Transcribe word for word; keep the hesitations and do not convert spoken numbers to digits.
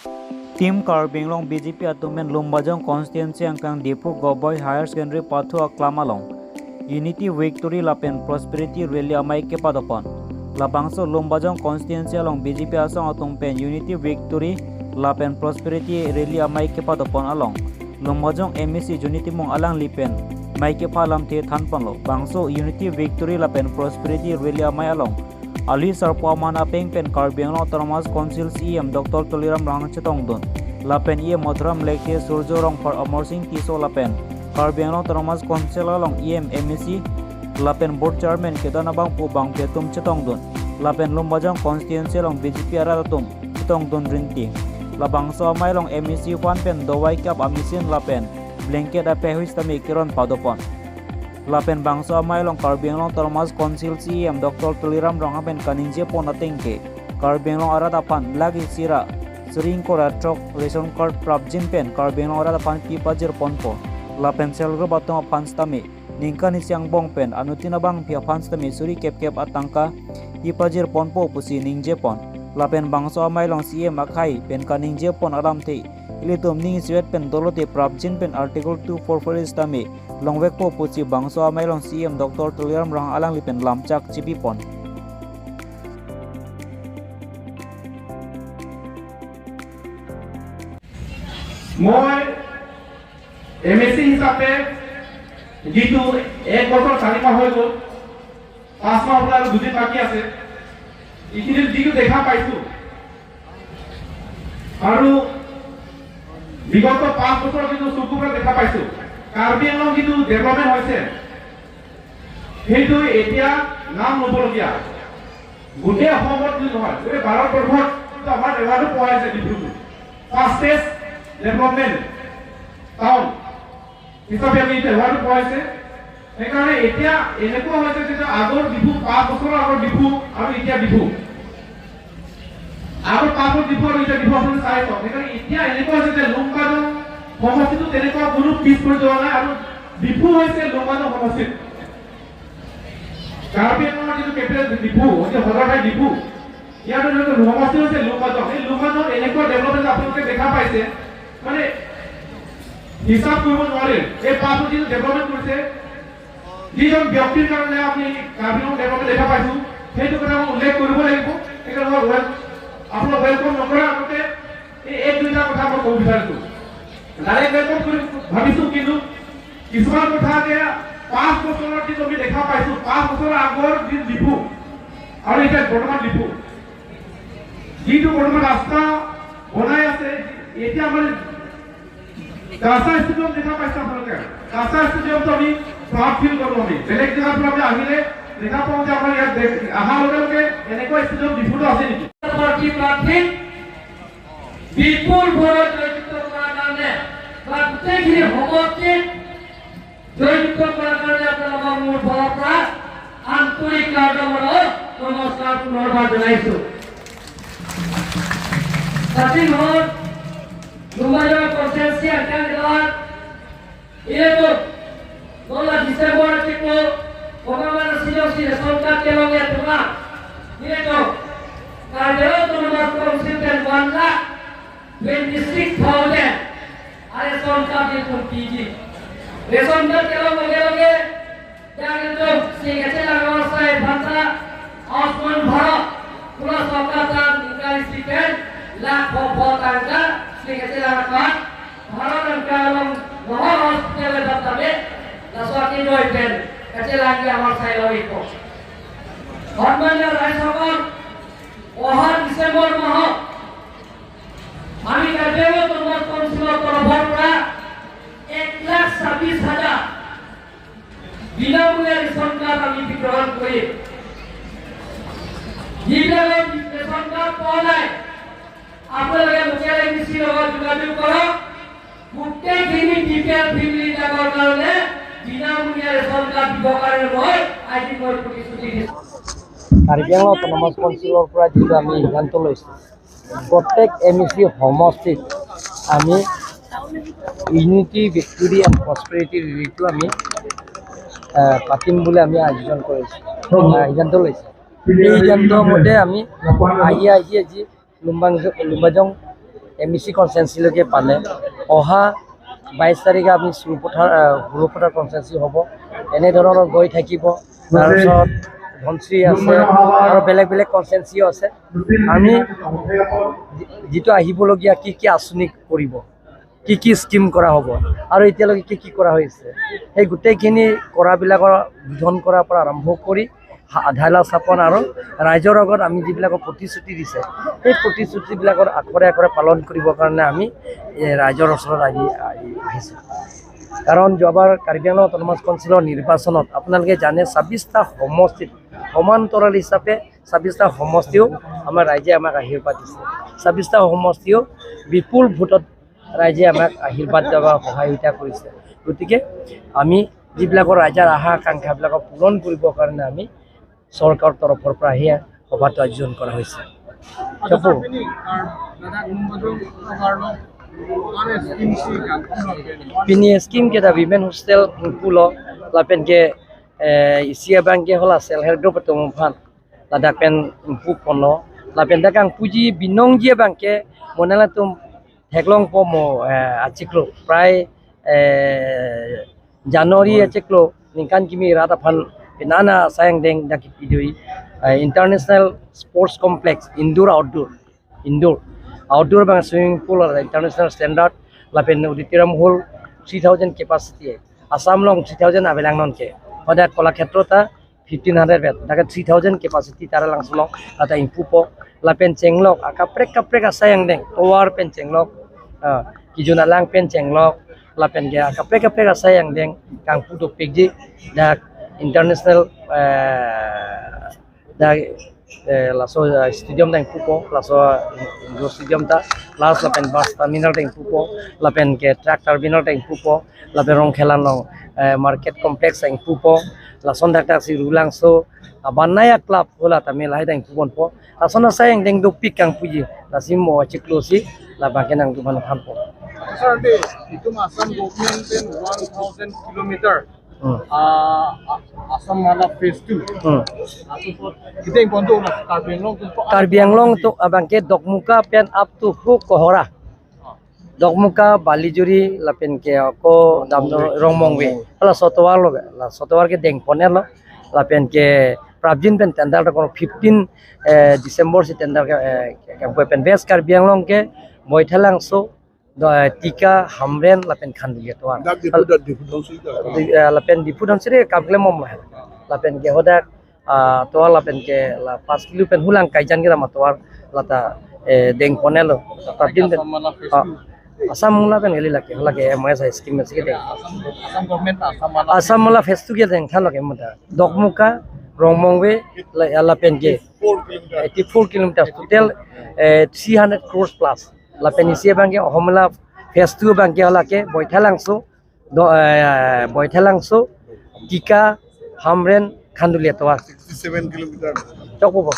Team Karbi Anglong B J P atum pen Lumbajong constituency angkang Diphu Goboi Higher Secondary pathu aklam along Unity Victory lapen Prosperity Rally amei kepadopon. Labangso Lumbajong constituency along B J P asong atum pen Unity Victory lapen Prosperity Rally amei kepadopon along Lumbajong M A C Johny Timung alangli pen mei kepha alamthe thanponlo. Bangso Unity Victory lapen Prosperity Rally amei along alwi sarpo aman apeng pen Karbi Anglong Autonomous Council C E M Doctor Tuliram Ronghang chetongdun lapen E M Madhuram Lekthe, Surjya Rongphar, Amarsing Tisso lapen Karbi Anglong Autonomous Council along E M, M A C lapen Board Chairman kedam abang pu bangphi atum chetongdun lapen Lumbajong constituency along B J P arat atum chetongdun rinti. Labangso amei along M A C fund pen dawai kap a-machine lapen blanket apehui sitame keron padopon. Lapen bangso amei along Karbi Anglong Autonomous Council C E M Doctor Tuliram Ronghang pen kaningjepon ateng ke Karbi Anglong arat aphan lakh isi ra suri ingkoi ra throk ration card prapjin pen Karbi Anglong arat aphan pipajirponpo. Lapen self group atum aphan sitame ningkan isi angbong pen anuttin abangphi aphan sitame suri kep kep atangka pipajirponpo pusi ningjepon. Lapen bangso amei along C E M akhei pen kaningjepon alamthe ilitum ning isivet pen dolote prapjin pen Article two four four A sitame longvekpo pusi bangso amei along C E M Doctor Tuliram Ronghang alangli pen lamchak chipipon. মই M A চি হিচাপে যিটো এক বছৰ চাৰি মাহ হৈ গ'ল, পাঁচ মাহ হ'বলৈ আৰু দুদিন বাকী আছে। এইখিনিত যিটো দেখা পাইছো আৰু বিগত পাঁচ বছৰ যিটো চকুৰ পৰা দেখা পাইছো, কাৰ্বি আংলং যিটো ডেভেলপমেণ্ট হৈছে, সেইটো এতিয়া নাম ল'বলগীয়া। গোটেই অসমত বুলি নহয়, গোটেই ভাৰতবৰ্ষত কিন্তু আমাৰ এৱাৰ্ডো পোৱা হৈছে ডিব্ৰুগড় ফাষ্টেষ্ট ডেভেলপমেণ্ট টাউন হিচাপে আমি এতিয়া এৱাৰ্ডো পোৱা হৈছে। সেইকাৰণে এতিয়া এনেকুৱা হৈছে যে আগৰ ডিফু, পাঁচ বছৰৰ আগৰ ডিফু আৰু এতিয়া ডিফু, আগৰ পাঁচ বছৰ ডিফু আৰু এতিয়া ডিফু আপুনি চাই চাওক। সেইকাৰণে এতিয়া এনেকুৱা হৈছে যে লুম্বাজং সমষ্টিটো তেনেকুৱা কোনো পিছ পৰি যোৱা নাই আৰু ডিফু হৈছে লুম্বাজং সমষ্টিত। কাৰ্বি আংলঙৰ যিটো কেপিটেল ডিফু, হৈছে সদৰ ঠাই ডিফু, ইয়াৰ যিটো সমষ্টি হৈছে লুম্বাজং। এই লুম্বাজং এনেকুৱা ডেভেলপমেণ্ট আপোনালোকে দেখা পাইছে, মানে হিচাপ কৰিব নোৱাৰে। এই পাঁচ বছৰ যিটো ডেভেলপমেণ্ট কৰিছে, যিজন ব্যক্তিৰ কাৰণে আমি কাৰ্বি আংলং ডেভেলপমেণ্ট দেখা পাইছো, সেইটো কথা মই উল্লেখ কৰিব লাগিব। সেইকাৰণে মই ৱেল-, আপোনাক ৱেলকাম নকৰাৰ আগতে এই এক দুইটা কথা মই ক'ব বিচাৰিছো। ডাইৰেক্ট ৱেলকাম কৰিম ভাবিছো, কিন্তু কিছুমান কথা যে পাঁচ বছৰৰ যিটো আমি দেখা পাইছো, পাঁচ বছৰৰ আগৰ যি ডিফু আৰু এতিয়া বৰ্তমান ডিফু, যিটো বৰ্তমান ৰাস্তা বনাই আছে, এতিয়া আমাৰ কাছা ষ্টেডিয়াম দেখা পাইছে আপোনালোকে। কাছা ষ্টেডিয়ামটো আমি প্ৰাউড ফিল কৰোঁ। আমি বেলেগ জেগাৰ পৰা আমি আহিলে দেখা পাওঁ যে আমাৰ ইয়াত দেখ-, অহাৰ লগে লগে এনেকুৱা ষ্টেডিয়াম ডিফুটো আছে নেকি? প্ৰাৰ্থী, প্ৰাৰ্থী বিপুল ভোটত জয়যুক্ত কৰাৰ কাৰণে বা গোটেইখিনি সমষ্টিত জয়যুক্ত কৰাৰ কাৰণে আপোনালোকক মোৰ ফালৰ পৰা আন্তৰিক কাৰ্যমূলক নমস্কাৰ পুনৰবাৰ জনাইছো। স্বাধীন হ'ল দুমাহৰ কনষ্টিটুৱেঞ্চি আখ্যান দিলাৰ এইটো গলা ডিচেম্বৰ টিকো কমামান আছিল ৰেচন কাৰ্ড কেলং এটুকা এইটো কাৰ্যৰ autonomous council pen one lakh twenty six thousand ration card এইটো পি জি ৰেচন কাৰ্ড কেলং লগে লগে Yang itu sing kecil lang nomor saya bangsa Osman Bharot, pulau Sokatan, tinggal di Sipen, lakh bobo tangka, sing kecil lang kawan, Bharot dan kalong, mohon hospital lebat tabe, laso akin doi pen, kecil lagi awal saya lawiko. Hormat dan rai sabar, ohar Desember mohon, আমি কাৰ্যকৰী autonomous council ৰ তৰফৰ পৰা এক লাখ ছাব্বিছ হাজাৰ বিনামূলীয়া ration card আমি বিতৰণ কৰিম। যিবিলাকে ৰেচন কাৰ্ড পোৱা নাই, আপোনালোকে লোকেল এম ডি চিৰ লগত যোগাযোগ কৰক। গোটেইখিনি বি পি এল ফেমিলিবিলাকৰ কাৰণে বিনামূলীয়া ৰেচন কাৰ্ড দিবৰ কাৰণে মই আজি মই প্ৰতিশ্ৰুতি দিছোঁ। কাৰ্বি আংলং অট'নমাছ কাউন্সিলৰ পৰা যিটো আমি সিদ্ধান্ত লৈছোঁ, প্ৰত্যেক এম ই চি সমষ্টিত আমি ইউনিটি ভিক্টৰী এণ্ড প্ৰস্পেৰিটি ৰেলীটো আমি, আহ, পাতিম বুলি আমি আয়োজন কৰিছোঁ, আহ, সিদ্ধান্ত লৈছোঁ। এই সিদ্ধান্ত মতে আমি আহি, আহি আজি লুম্বাং-, লুম্বাজং এম ই চি কনষ্টিটুৱেঞ্চিলৈকে পালে, অহা বাইছ তাৰিখে আমি সৰুপথাৰ, আহ, সৰুপথাৰ কনষ্টিটুৱেঞ্চি হ'ব। এনেধৰণৰ গৈ থাকিব। তাৰপিছত ধনশিৰি আছে আৰু বেলেগ বেলেগ কনষ্টিটুৱেঞ্চিও আছে। আমি যি-, যিটো আহিবলগীয়া কি কি আঁচনি কৰিব, কি কি স্কিম কৰা হ'ব আৰু এতিয়ালৈকে কি কি কৰা হৈছে, সেই গোটেইখিনি কৰাবিলাকৰ বিধন কৰাৰ পৰা আৰম্ভ কৰি হা-, আধালা স্থাপন আৰু ৰাইজৰ আগত আমি যিবিলাকৰ প্ৰতিশ্ৰুতি দিছে, সেই প্ৰতিশ্ৰুতিবিলাকৰ আখৰে আখৰে পালন কৰিবৰ কাৰণে আমি, এ, ৰাইজৰ ওচৰত আহি, আহি, আহিছোঁ। কাৰণ যোৱাবাৰ কাৰ্বি আংলং অট'নমাছ কাউন্সিলৰ নিৰ্বাচনত আপোনালোকে জানে, ছাব্বিছটা সমষ্টিত সমান্তৰাল হিচাপে ছাব্বিছটা সমষ্টিও আমাৰ ৰাইজে আমাক আশীৰ্বাদ দিছে। ছাব্বিছটা সমষ্টিও বিপুল ভোটত ৰাইজে আমাক আশীৰ্বাদ বা সহযোগিতা কৰিছে। গতিকে আমি যিবিলাকৰ ৰাইজৰ আশা আকাংক্ষাবিলাকক পূৰণ কৰিবৰ কাৰণে আমি চৰকাৰৰ তৰফৰ পৰা সেই সভাটো আয়োজন কৰা হৈছে। Ajo, চকু। Pini, ah, ladak Lumbajong Tovar along, ano scheme si kan? Pini scheme ke dak women hostel ingpulo, lapen ke, eh, isi abang ke hala self help group atum aphan ladak pen ingpuponlo, lapen dak kangpuji binongji abang ke mo nanglitum theklongpo mo, eh, achiklo prai, eh, January achiklo ningkan kimi rat aphan penana asai angdeng dak kipidoi, eh, International Sports Complex, indoor outdoor, indoor, outdoor abang swimming pool international standard, lapen auditorium hall three thousand capacity, Assam along three thousand avelang non ke, pada Kalakshetra ta fifteen hundred bed, dak three thousand capacity Taralangso along, ata ingpupo, lapen chenglok, akaprek kaprek asai angdeng, tovar pen chenglok, ah, kejun alang pen chenglok, lapen ke akaprek kaprek asai angdeng kangpu dopikji, dak international, eh, dak, eh, laso, eh, stadium ta ingpupo, laso, eh, indoor stadium ta, plus lapen bus terminal ta ingpupo, lapen ke truck terminal ta ingpupo, lapen Rongkhelan along, eh, market complex ta ingpupo, lason dak dak si Rulangso, ah, Banaya Club hala ta me lahai ta ingpuponpo. Lason asai angdeng dopik kangpuji, lasi mo achiklo si labang ke nangtum aphan thanpo. Sir, de, itum Assam government pen one thousand kilometer, hmm, ah, ah, Assam Mala phase two. Hmm. Atum apot kedeng pontu na Karbi Anglong atum apot. Karbi Anglong atum abang ke Dokmoka pen up to hu Kohora. Dokmoka, Balijuri, lapen ke ako damno Rongmongve. Hala so tovar lo, la so tovar kedengponlo, lapen ke prapjin pen tender ta kono fifteen, eh, December si tender ke, eh, ke, ke pen West Karbi Anglong ke Baithalangso, do, eh, Tika, Hamren, lapen Khanduli atovar. Dak Diphu, dak Diphu Dhansiri dak. Di, eh, lapen Diphu Dhansiri kam klem bom lah. Lapen ke hadak, ah, tovar lapen ke la pas kilo pen hulang Kaijan kedam atovar lata, eh, dengponlo. Prapjin pen, Assam Mala phase two. Ah, Assam Mala pen kali lake, lake M S I scheme si kedeng. Assam, Assam government Assam Mala. Assam Mala phase two kedeng thanlo ke muda. Dokmoka, Rongmongve, la, lapen ke eighty-four kilometers. Eighty-four kilometers total, eh, three hundred crores plus. Lapen isi abang ke Assam Mala phase two abang ke lake Baithalangso, do, eh, Baithalangso, Tika, Hamren, Khanduli atovar. Sixty-seven kilometer. Chokpo.